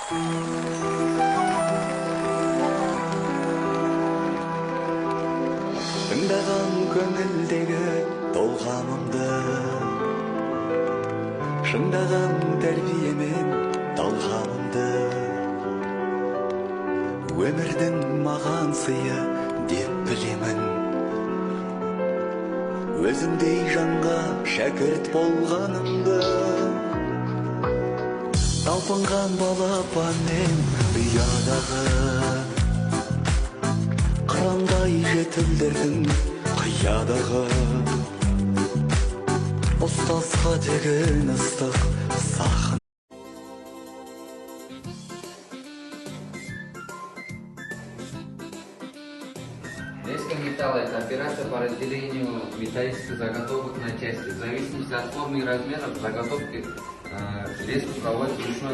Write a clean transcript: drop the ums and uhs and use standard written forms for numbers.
Тыңдаған көңілдегі толғамымды, шыңдаған тәрбиемен талғамымды, өмірдің маған сыйы деп білемін. Өзіңдей жанға шәкірт болғанымды, талпынған балапанмен ұядағы қырандай жетілдірдің қиядағы ұстазға деген ыстық сахна. Резка металла – это операция по разделению металлических заготовок на части. В зависимости от формы и размеров заготовки резку проводят вручную.